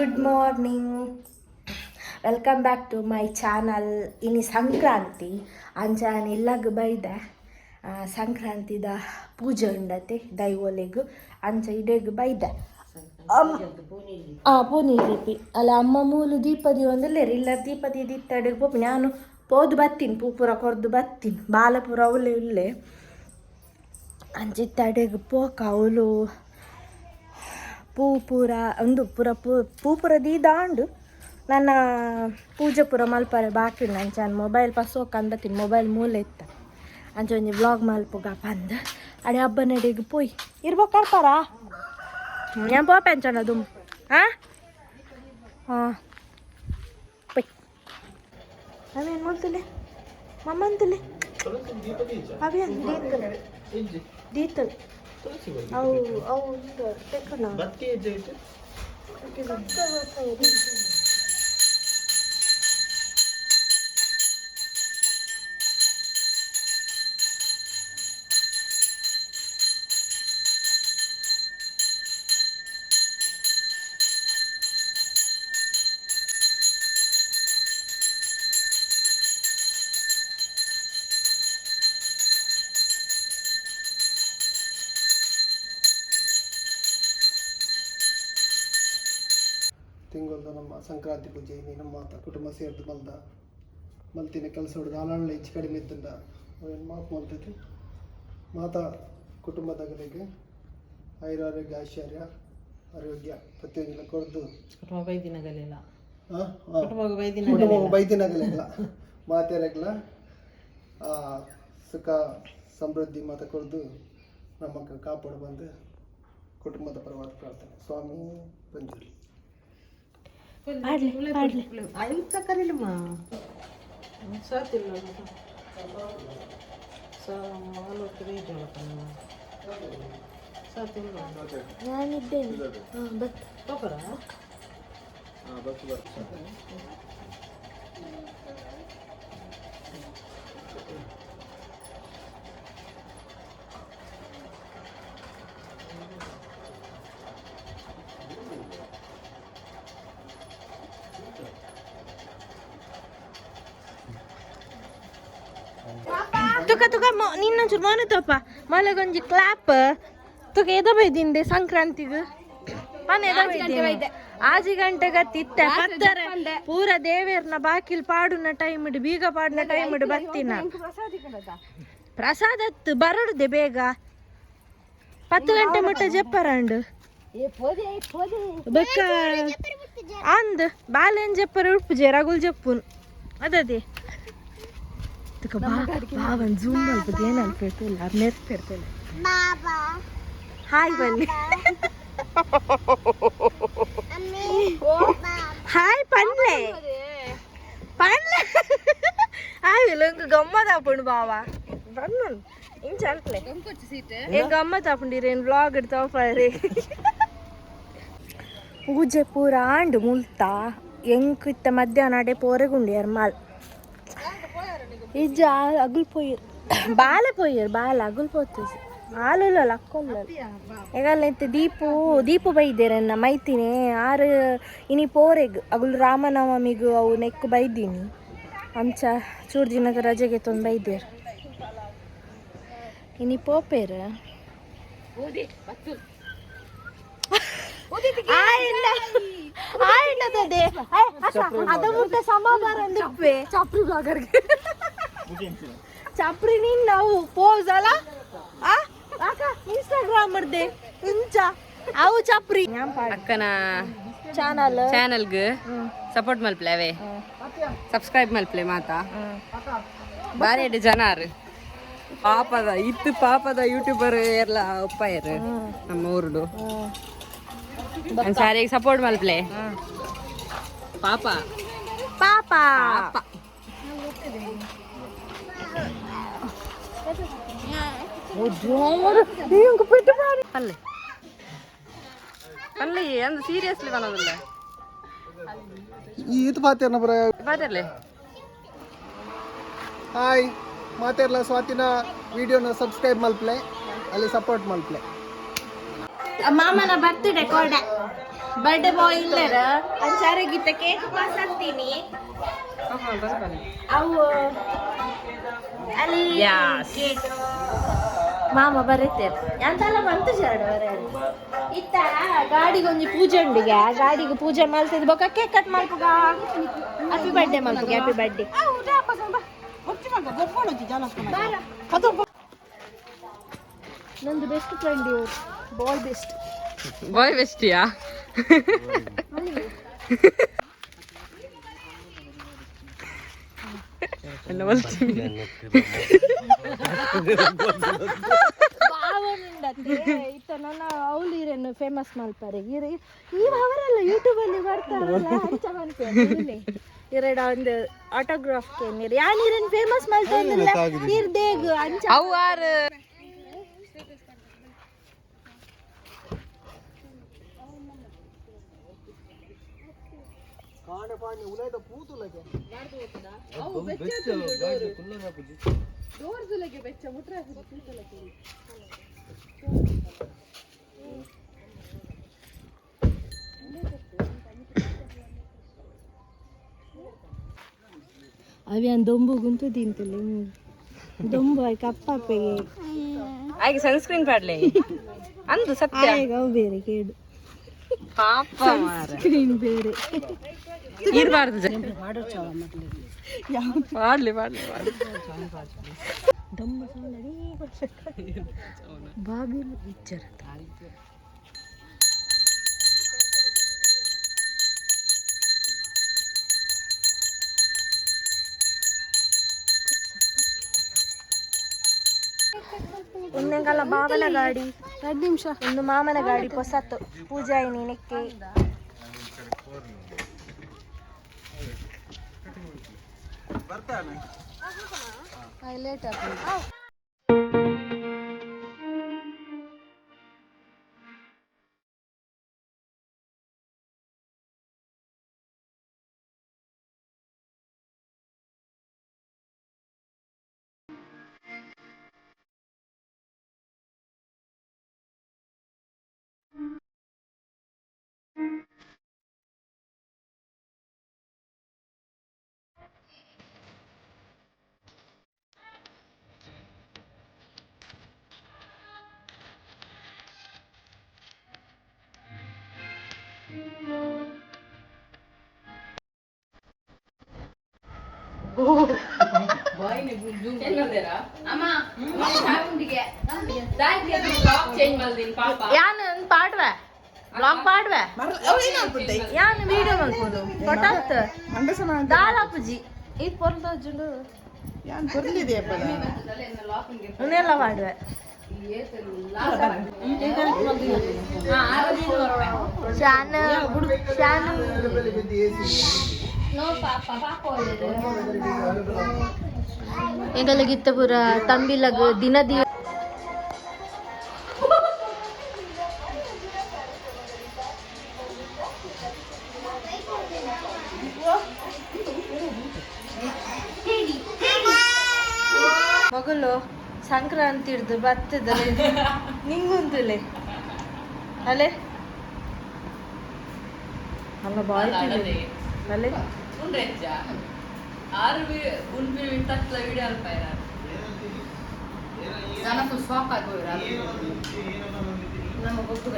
Good morning, welcome back to my channel. ಇನಿ ಸಂಕ್ರಾಂತಿ, ಅಂಚ ಇಲ್ಲಗ್ ಬೈದೆ. ಸಂಕ್ರಾಂತಿದ ಪೂಜೆ ಉಂಡತೆ ದೈವೊಲೆಗ್, ಅಂಚ ಇಡೆಗ್ ಬೈದೆ. ಪೂನಿ ಲಿಪಿ ಅಲ್ಲ. ಅಮ್ಮ ಮೂಲು ದೀಪದಿ ಒಂದುಲ್ಲೆರ್, ಇಲ್ಲ ದೀಪದಿ ದಿತ್ತಡೆಗ್ ಪೋಪಿ. ನಾನು ಪೋದು ಬತ್ತೀನಿ, ಪೂ ಪೂರ ಕೊರ್ದು ಬತ್ತೀನಿ. ಬಾಲೆ ಪೂರ ಅವಲೇ ಉಲ್ಲೆ. ಅಂಚ ಇತ್ತಡೆಗ್ ಪೋಕ. ಅವಳು ಪೂ ಪೂರ ಉಂದು ಪೂರ ಪೂ ಪೂ ಪೂರ ದೀದಾಂಡು. ನನ್ನ ಪೂಜೆ ಪೂರ ಮಲ್ಪರೆ ಬಾಕಿ ಉಂಡು. ಅಂಚ ಮೊಬೈಲ್ ಪಸೋಕ ಅಂದತ್ತೀನಿ. ಮೊಬೈಲ್ ಮೂಲೆ ಇತ್ತ. ಅಂಚ ಒಂಜಿ ವ್ಲಾಗ್ ಮಲ್ಪುಗ ಪಂದ್ ಅಡೆ ಹಬ್ಬನಡೆಗ್ ಪೋಯ್ ಇರ್ಬೇಕು ಕರ್ಪಾರಾ. ഞാൻ പോപ്പെ ದುಮ್. ಆ ಹಾಂ ಪೊಯ್. ಅವೇನು ಮುಲ್ತಲೆ ಮಮ್ಮಂತಲೆ ಅವೇನು ದೀತಲ್ ದೀತಲ್ ಅವು ಅವು ತೆಕ್ಕಣ. ಬತ್ತಿ ಹೆಜ್ಜೆ ಇಟ್ಟು. ತಿಂಗಳದ ನಮ್ಮ ಸಂಕ್ರಾಂತಿ ಪೂಜೆ. ಇನಿ ನಮ್ಮ ಮಾತ ಕುಟುಂಬ ಸೇರ್ದು ಮಲ್ದ ಮಲ್ತಿನ ಕೆಲಸ ಹೊಡೆದು ಆಲಳ್ಳ ಹೆಚ್ಚು ಕಡಿಮೆ ಇತ್ತಂಡ ಅವೇನು ಮಾತು ಮಲ್ತೈತಿ. ಮಾತಾ ಕುಟುಂಬದಗಲಿಗೆ ಆಯುರಾರೋಗ್ಯ, ಐಶ್ವರ್ಯ, ಆರೋಗ್ಯ ಪ್ರತಿಯೊಂದಿಲ್ಲ ಕೊರ್ದು. ಕುಟುಂಬ ಬೈದಿನಗಲೆಲ್ಲ. ಆ? ಆ. ಕುಟುಂಬ ಬೈದಿನ. ಕುಟುಂಬ ಬೈದಿನಗಲೆಲ್ಲ ಮಾತೆರೆಗ್ಲ ಸುಖ ಸಮೃದ್ಧಿ ಮಾತ ಕೊರ್ದು ನಮ್ಮ ಕಾಪಾಡು ಬಂದು ಕುಟುಂಬದ ಪರವಾದ ಪ್ರಾರ್ಥನೆ. ಸ್ವಾಮಿ ಪಂಜುರ್ಲಿ. ಪಾಡ್ಲೆ ಪಾಡ್ಲೆ. ಐತ ಕರೀಲಮ್ಮ. ಸಾತಿಲ್ಲ ಸಾತಿಲ್ಲ. ನಾನಿದ್ದೇನೆ, ಹಾಂ ಬತ್. ಪಾಪರ. ತುಕ ತುಕ ನಿನ್ನೊಂಚೂರು ಮೋನೆ ತೋಪ ಮಲಗೊಂಜಿ ಕ್ಲಾಪ್. ತುಕ ಎದ ಬೈದಿಂದೆ ಸಂಕ್ರಾಂತಿಗ್ ಮನೆ ಎದ ಬೈದಿಂದೆ? ಆಜಿ ಗಂಟೆ ಗತ್ತಿತ್ತೆ ಪತ್ತರ ಪೂರ ದೇವೇರ್ನ ಬಾಕಿಲ್ ಪಾಡುನ ಟೈಮ್ ಇಡು, ಬೀಗ ಪಾಡುನ ಟೈಮ್ ಇಡು ಬತ್ತಿನ. ಪ್ರಸಾದತ್ತು ಬರಡುದೆ ಬೇಗ 10 ಗಂಟೆ ಮುಟ್ಟ ಜಪ್ಪರಂಡು ಬೆಕ್ಕ ಅಂದ್ ಬಾಲೆನ್ ಜಪ್ಪರ ಉಪ್ಪುಜೆ ರಗುಲ್ ಜಪ್ಪುನ್ ಅದದೇ. ತುಕ ಬಾ ಬಾವನ್ ಜೂಮ್ ಮಲ್ಪದ ಏನು ಅಲ್ಪಿರ್ತಿಲ್ಲ, ಮೆರ್ಪಿರ್ತಿಲ್ಲ. ಹಾಯ್ ಬನ್ನಿ, ಹಾಯ್ ಪನ್ಲೆ ಪನ್ಲೆ. ಹಾಯ್ ಇಂಕ ಗಮ್ಮತ್ ಆಪುಂಡು ಬಾವ ಬನ್ನು ಇಂಚ ಅಲ್ಪ್ಲೆ. ಎಂಕ್ ಗಮ್ಮತ್ ಆಪುಂಡು. ಇರೇನು ವ್ಲಾಗ್ ಇಡ್ತಾವ. ಪೂಜೆ ಪೂರ ಆಂಡು ಮುಲ್ತ. ಎಂಕ್ ಇತ್ತ ಮಧ್ಯಾಹ್ನ ಅಡೆ ಪೋರೆಗುಂಡು ಎರ್ಮಾಲ್. ಇಜ್ಜ, ಅಗುಲ್ ಪೋಯಿರ್, ಬಾಲೆ ಪೋಯಿರ್, ಬಾಲೆ ಅಗುಲ್ ಪೋತು ಆಲುಲ್ಲ ಲಕ್ಕೊಲ್ಲ ಎಗಲ್ಲ ಇತ್ತೆ. ದೀಪು ದೀಪು ಬೈದೇರನ್ನ ಮೈತಿನಿ ಆರು ಇನಿ ಪೋರೆಗ್. ಅಗುಲ್ ರಾಮನವಮಿಗು ಅವು ನೆಕ್ಕು ಬೈದೀನಿ. ಅಂಚ ಚೂರು ದಿನದ ರಜೆಗೆ ತೊಂದು ಬೈದೇರ್. ಇನಿ ಪೋಪೇರ್. ಆಯ್ನ ಆಯ್ನದೇ ಅದ ಮುಟ್ಟ ಸಮ ಬರಂದಿಪ್ಪೆ. ಚಾಪ್ರಿ ಬ್ಲಾಗರ್ಗೆ ಚಾಪ್ರಿ ನೀನ್ ನಾವು ಪೋಸ್ ಅಲ್ಲ. ಆ ಅಕ್ಕ ಇನ್ಸ್ಟಾಗ್ರಾಮ್ ಅರ್ದೆ ಇಂಚ ಅವು ಚಾಪ್ರಿ. ಅಕ್ಕನ ಚಾನಲ್ ಚಾನಲ್ಗ್ ಸಪೋರ್ಟ್ ಮಲ್ಪ್ಲೆ, ಅವೇ ಸಬ್ಸ್ಕ್ರೈಬ್ ಮಲ್ಪ್ಲೆ ಮಾತಾ. ಬಾರಿ ಎಡ್ಡೆ ಜನ ಆರು. ಪಾಪದ ಇತ್ತು ಪಾಪದ ಯೂಟ್ಯೂಬರ್ ಎಲ್ಲ ಉಪ್ಪಾಯರು ನಮ್ಮ ಊರುಡು. ಸಾರಿಗೆ ಸಪೋರ್ಟ್ ಮಲ್ಪ್ಲೆ ಪಾಪ. ಪಾಪ. ಪಾಪ. ಪಲ್ಲೆ ಪಲ್ಲೆ ಅಂದ್ ಸೀರಿಯಸ್ಲಿ ಬನ್ನೋದಿಲ್ಲ. ಈ ಈತ್ ಪಾತೆರ್ನ ಬರ. ಬಾತರ್ಲೆ. ಹಾಯ್ ಮಾತೆರ್ಲ, ಸ್ವಾತಿನ ವಿಡಿಯೋನ ಸಬ್ಸ್ಕ್ರೈಬ್ ಮಲ್ಪ್ಲೆ, ಅಲ್ಲಿ ಸಪೋರ್ಟ್ ಮಲ್ಪ್ಲೆ. ಮಾಮನ ಬರ್ತ್ಡೇ ಕೋಡೆ. ಬರ್ಡೇ ಬಾಯ್ ಇಲ್ಲೇರ ಅಂಚಾರಗಿತ್ತ ಕೇಕ್ ಪಾಸ್ ಆಗ್ತೀನಿ ಅವು ಅಲ್ಲಿ ಕೇಕ್ ಮಾಮ ಬರುತ್ತೆ ಎಂತೆಲ್ಲ ಬಂತು ಶರಣ ಬರ ಇತ್ತ ಗಾಡಿಗೊಂಜಿ ಪೂಜೆ ಉಂಡಿಗೆ ಆ ಗಾಡಿಗೆ ಪೂಜೆ ಮಾಡ್ತಿದ್ ಬೊಕ್ಕ ಕೇಕ್ ಕಟ್ ಮಲ್ಪುಗ ಹ್ಯಾಪಿ ಬರ್ಡೇ ಮಲ್ಪುಗ ಹ್ಯಾಪಿ ಬರ್ಡೇ. ನಂದು ಬೆಸ್ಟ್ ಫ್ರೆಂಡ್ ಇವರು, ಬಾಯ್ ಬೆಸ್ಟ್. ಬಾಯ್ ಬೆಸ್ಟಿಯಾ? ಬಾವನುಂಡತ್ತೆ ಇತ್ತ ನನ್ನ ಅವಳು ಇರೇನು ಫೇಮಸ್ ಮಲ್ಪಾರೆ ಇರ ಇವ ಅವರೆಲ್ಲ ಯೂಟ್ಯೂಬಲ್ಲಿ ಬರ್ತಾರಲ್ಲ ಅಂಚ ಮನ್ಪೆ ಇರಡ ಒಂದು ಆಟೋಗ್ರಾಫ್ ಕೇನಿರ್ ಯಾನ್ ಇರೇನು ಫೇಮಸ್ ಮಲ್ತೊಂದಿಲ್ಲ ಇರ್ದೇಗ್ ಅಂಚ. ಅವು ಆರು. ಕಾಣೆ ಪಾಣಿ ಉಲೈದ ಪೂತುಲಗೆ. ಅವ್ಯಾನ್ ದೊಂಬು ಗುಂತು ತಿಂತಿಲ್ಲ ದೊಂಬು ಆಯ್ಕೆ ಅಪ್ಪಪ್ಪಗೆ. ಆಯ್ಕೆ ಸನ್ಸ್ಕ್ರೀನ್ ಪಾಡ್ಲೆ ಅಂದು ಸತ್ಯ. ಆಯ್ಕೆ ಅವು ಬೇರೆ ಕೇಡು. ಪಾಪ ಮಾರ್ರೆ. ಸ್ಕ್ರೀನ್ ಬೇರೆ. ಇರ್ಬಾರ್ದು, ಮಾಡ್ಲಿ ಮಾಡ್ಲಿ ಮಾಡ್ಲಿ. ದೊಂಬು ಸೌಂಡ್ ಬಾಗಿಲು ಇಚ್ಚರ. ಒಂದೆಂಗಲ ಮಾಮನ ಗಾಡಿ 2 ನಿಮಿಷ ಒಂದು ಮಾಮನ ಗಾಡಿ ಪೊಸತ್ತು ಪೂಜಾ ನೆಕ್ಕೆ. ಯಾನ್ ಒಂದ್ ಪಾಡ್ವೆ ಬ್ಲಾಗ್ ಪಾಡ್ವೆ ಯಾನ್ ವಿಡಿಯೋ ಮಲ್ಪೊಡು ಕೊಟ್ಟಾತ್ ದಾಲ ಪೂಜಿ ಇದು ಪೊರ್ಲು ಉನ್ನೆಲ್ಲ ಪಾಡ್ವೆ. ಶಾನ ಶಾನು. ಎಂಗಲಗಿತ್ತ ಪೂರ ತಂಬಿಲಗ್ ದಿನ ದಿನ. ಮಗಳು ಸಂಕ್ರಾಂತಿ ಹಿಡ್ದು ಬತ್ತದ ನಿಂಗುಂತುಲೆ ಅಲೆ ಅಲ್ಲ ಬಾಯ್ ಅಲೆ. ಆರು ಉಂಪಿನ ತತ್ಲ ವಿಡಿಯೋ ಅಲ್ಪ. ನಮ್ಮ ಗೊತ್ತು.